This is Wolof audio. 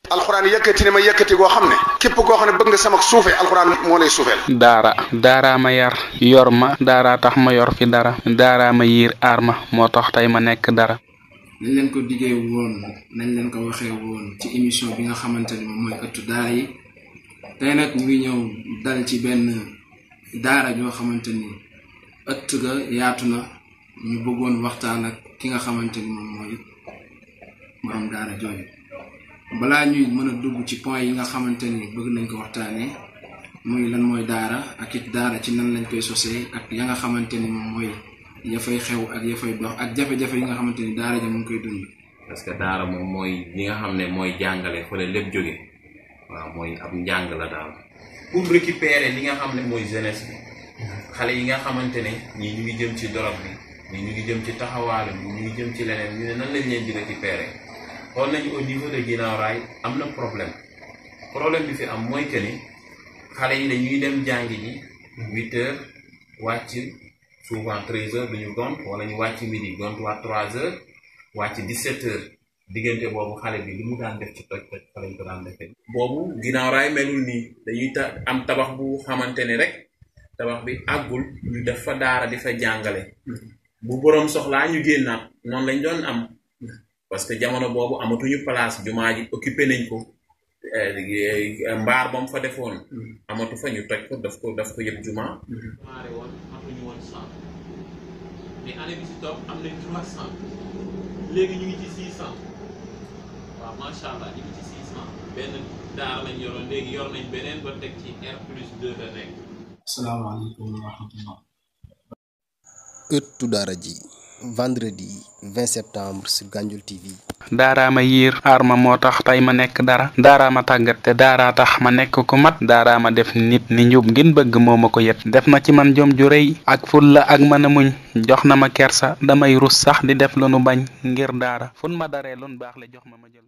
alxuraan yëkkati ne ma yëkkati goo xam ne képp koo xam ne bëgg nga sama suufee alxuraan moo lay suufeel. daara ma yar yor ma daara tax ma yor fi dara daara ma yiir aar ma moo tax tey ma nekk dara. nañ leen ko diggee woon nañ leen ko waxee woon ci émission bi nga xamante ni moom mooy ëttu daara yi tey nag ñu ngi ñëw dal ci benn daara joo xamante ni ëtt ga yaatu na ñu bëggoon waxtaan ak ki nga xamante ni moom mooy borom daara jooju balaa ñuy mën a dugg ci point yi nga xamante ni bëgg nañ ko waxtaanee muy lan mooy daara ak it daara ci nan lañ koy sosee ak ya nga xamante ni moom mooy ya fay xew ak ya fay dox ak jafe-jafe yi nga xamante ni daara ja mu ngi koy dund. parce que daara moom mooy li nga xam ne mooy jàngale fa la lépp jóge waaw mooy ab njàng la daal pour récupérer li nga xam ne mooy jeunesse bi xale yi nga xamante ne ñii ñu ngi jëm ci dorog bi ñii ñu ngi jëm ci taxawaalu bi ñu ngi jëm ci leneen ñu ne nan lañ leen di récupérer xool nañu au niveau de Guinaw Rail am na problème bi fi am mooy que ni xale yi dañuy dem jàngi ji 8 heures wàcc souvent 13 heures duñu gont wala ñu wàcc midi gont waa 3 heures wàcc 17 heures diggante boobu xale bi li mu daan def ci toj fa lañ ko daan defee. boobu Guinaw Rail melul nii dañuy am tabax bu xamante ne rek tabax bi àggul ñu def fa daara di fa jàngale bu boroom soxlaa ñu génnaat noonu lañ doon am parce que jamono boobu amatuñu place jumaa ji occupé nañ ko mbaar ba mu fa defoon amatu fa ñu toj ko daf ko yëpp jumaa. mais année bi si topp am nañ 300 léegi ñu ngi ci 600 waaw macha allah ñu ngi ci 600 benn daara lañ yoroon léegi yor nañ beneen ba teg ci R+2 la nekk. asalaamaaleykum wa rahmatullah. ëttu daara ji vendredi 20 septembre sur Gandiol TV. daara ma yiir aar ma moo tax tey ma nekk dara daara ma tàggat te daara tax ma nekk ku mat daara ma def nit ni njub ngin bëgg moo ma ko yet def na ci man jom ju rëy ak fulla ak mën a muñ jox na ma kersa damay rus sax di def lu nu bañ ngir daara fun ma daree lun baax le jox ma jël